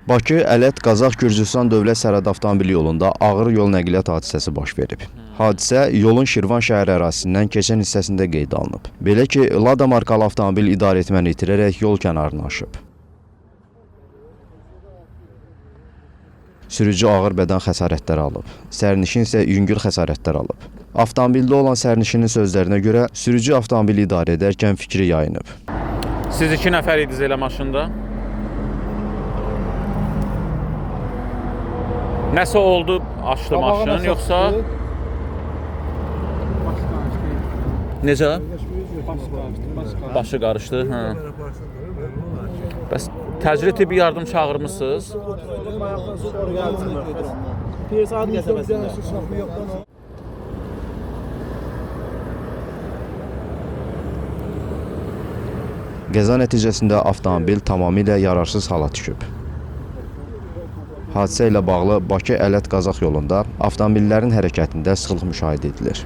Bakı Ələt Qazax Gürcüstan dövlət sərhəd avtomobil yolunda ağır yol nəqliyyat hadisəsi baş verib. Hadisə yolun Şirvan şəhər ərazisindən keçən hissəsində qeydə alınıb. Belə ki, Lada markalı avtomobil idarəetməni itirərək yol kənarına aşıb. Sürücü ağır bədən xəsarətləri alıb. Sərnişin isə yüngül xəsarətlər alıb. Avtomobildə olan sərnişinin sözlərinə görə sürücü avtomobili idarə edərkən fikri yayınıb. Siz 2 nəfər idiniz elə maşında? Nəsə oldu, açdı Qabağa maşın nəsə yoxsa çıxdı. Başı qarışdı. necə? Başı qarışdı. Başı qarışdı. Başı qarışdı, hə. Bəs təcili tibbi yardım çağırmısınız? Pirsad qəsəbəsində. Qəza nəticəsində avtomobil tamamilə yararsız hala düşüb. Hadisə ilə bağlı Bakı-Ələt Qazax yolunda avtomobillərin hərəkətində sıxlıq müşahidə edilir.